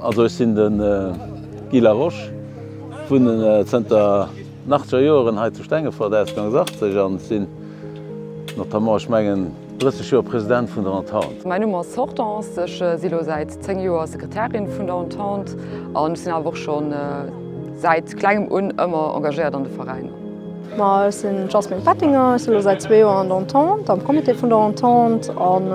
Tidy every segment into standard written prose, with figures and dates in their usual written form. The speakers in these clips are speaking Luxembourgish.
Also ech sinn de Guy Laroche, wunnen zënter nachteger Joeren hei zu Stengefort, Ausgangs 80, an sinn notamment, ech mengen, 30 Joer President vun der Entente. Mäin Numm ass Hortense, ech si lo säit 10 Joer Sekretärin vun der Entente an ech sinn awer och scho säit klengem un ëmmer engagéiert an de Veräiner. Ma ech sinn d'Jasmine Pettinger, ech sinn elo säit zwee Joer an der Entente, am Comité vun der Entente an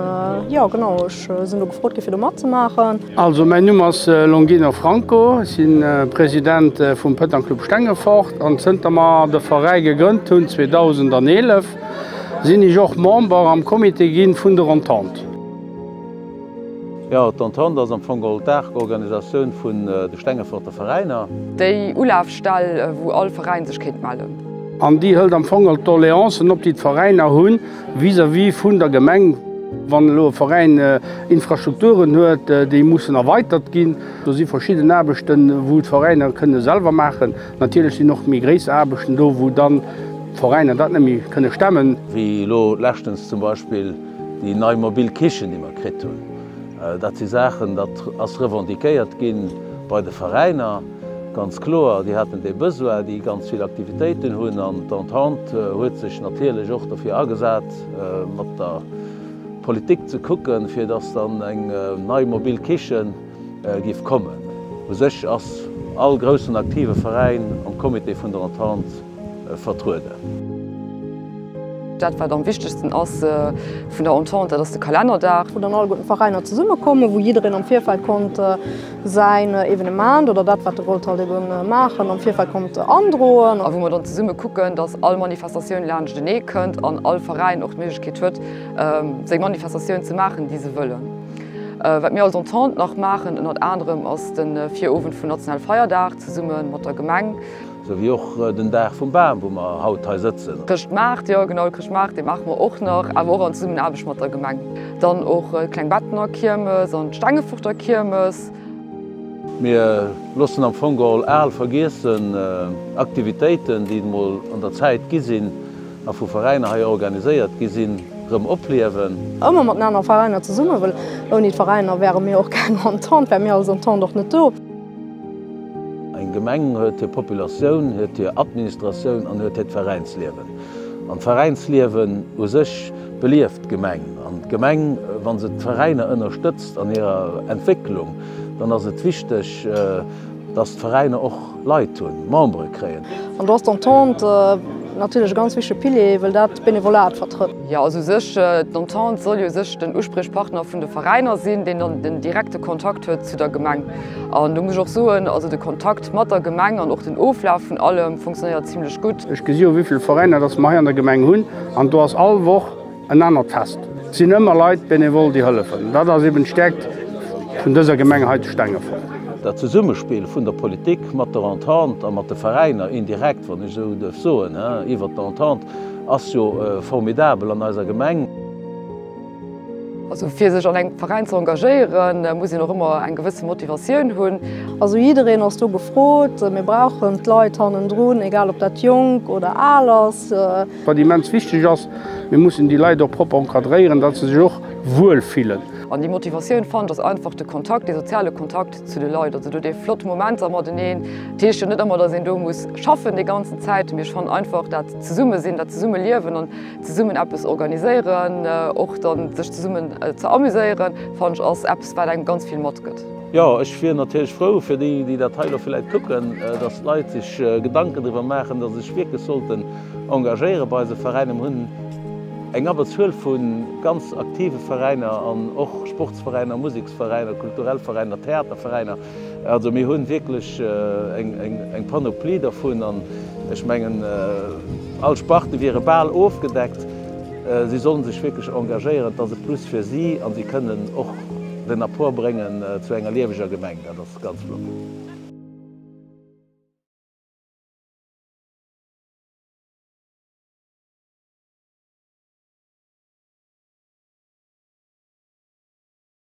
jo genau, ech sinn do gefrot gi fir do matzemaachen. Also mäin Numm ass Longino Franco, ech si President vum Pétanque Club Stengefort an zënter mer de Veräi gegrënnt hunn 2011 sinn ech och Member am Comité ginn vun der Entente. Jo, d'Entente ass am Fong geholl d'Daachorganisatioun vun de Stengeforter Veräiner. Déi Ulafstell, wou all Veräin sech kéint mellen. An déi hëlt am Fong geholl d'Doleancen op, déi d'Veräiner hu vis-à-vis vun der Gemeng. Wann elo e Veräin Infrastrukturen huet, déi mussen erweitert ginn, do si verschidden Aarbechten, wou d'Veräiner kënne selwer maachen. Natierlech sinn och méi gréisser Aarbechten do, wou dann d'Veräiner dat net méi kënne stemmen. Wéi elo leschtens zum Beispill Déi nei mobil Kichen, déi mer kritt hunn, dat si Saachen, dat ass revendiquéiert gi bei de Veräiner, ganz kloer. Déi haten dee Besoin, déi ganz vill Aktivitéiten hunn. An d'Entente huet sech natierlech och dofir agesat, mat der Politik ze kucken, fir datt dann eng nei mobil Kiche géif kommen. U sech ass all groussen aktive Veräin am Comité vun der Entente vertrueden. Dat wat am wichtegsten ass vun der Entente, dat ass de Kalennerdag. Wou dann alleguerten d'Veräiner zesummekommen, wou jiddereen am Virfeld konnt säin Evenement oder dat wat e wollt halt eben maachen, am Virfeld konnt androen. A wou mer dann zesumme kucken, dass all Manifestatioun laanschtenee kënnt an all Veräin och d'Méiglechkeet huet, seng Manifestatioun ze maachen, déi se wëllen. Wat mir als Entente nach maachen ënnert anerem ass de Virowend vum Nationale Feierdag zesumme mat der Gemeng. Sou wéi och den Dag vum Bam, wou mer haut hei sëtzen. Chrëschtmaart, jo genau, de Chrëschtmaart, dee maache mer och nach, awer och an Zesummenaarbecht mat der Gemeng. Dann och d'Klengbettener Kiermes an d'Stengeforter Kiermes. Mir loossen am Fong geholl al vergiessen Aktivitéiten, déi et emol an der Zäit gi sinn a vu Veräiner hei organiséiert gi sinn, rëm opliewen. Ëmmer mat den anere Veräiner zesummen, well ouni d'Veräiner wäre mir och keng Entente, wäre mir als Entente och net do. Eng Gemeng huet hir Populatioun, huet hir Administratioun an huet hiert Veräinsliewen. An d'Veräinsliewen u sech belieft d'Gemeng. An d'Gemeng, wa se d'Veräiner ënnerstëtzt an hirer Entwécklung, dann ass et wichteg, dass d'Veräiner och Leit hunn, Membere kréien. An do ass d'Entente natierlech e ganz wichtege Pilier, well dat d'Benevolat vertrëtt. Jo, also u sech, d'Entente soll jo u sech den Uspriechpartner vun de Veräiner sinn, deen dann den direkte Kontakt huet zu der Gemeng. An do muss ech och soen, also de Kontakt mat der Gemeng an och den Oflaf vun allem funktionéiert zimlech gutt. Ech gesi jo wéivill Veräiner dass mer hei an der Gemeng hunn an do ass all Woch en anert Fest. Et sinn ëmmer Leit benevol déi hëllefen. Dat ass eben d'Stäerkt vun dëser Gemeng hei zu Stengefort. Dat Zesummespill vun der Politik mat der Entente a mat de Veräiner indirekt, wann ech esou duerf soen, iwwert d'Entente, ass jo formidabel an eiser Gemeng. Also fir sech an engem Veräin ze engagéieren, muss een och ëmmer eng gewësse Motivatioun hunn. Also jiddereen ass do gefrot. Mir brauchen d'Leit hannendrun, egal ob dat jonk oder al ass. Wat immens wichteg ass, mir mussen déi Leit och propper encadréieren, datt se sech och wuel fillen. An déi Motivatioun fannen ech ass einfach de Kontakt, dee soziale Kontakt zu de Leit. Also do déi flott Momenter mateneen. Dat heescht jo net ëmmer, datt een do muss schaffen déi ganzen Zäit, mee ech fannen einfach dat Zesummesinn, dat Zesummeliewen an Zesummen eppes organiséieren, och dann sech zesummen ze amuséieren, fannen ech ass eppes wat engem ganz vill matgëtt. Jo, ech wier natierlech frou fir déi, déi dat hei elo villäit kucken, dass d'Leit sech Gedanken driwwer maachen, dass se sech wierklech sollten engagéiere bei eise Veräiner. Mir hunn eng Abberzuel vu ganz aktive Veräiner an och Sportsveräiner, Museksveräiner, kulturell Veräiner, Theaterveräiner. Also mir hunn wierklech eng Panoplie dervun an ech mengen, all Sparte wiere bal ofgedeckt. Si sollen sech wierklech engagéieren, et ass e Plus fir si an si kënnen och den Apport bréngen zu enger lieweger Gemeng. Dat ass ganz flott.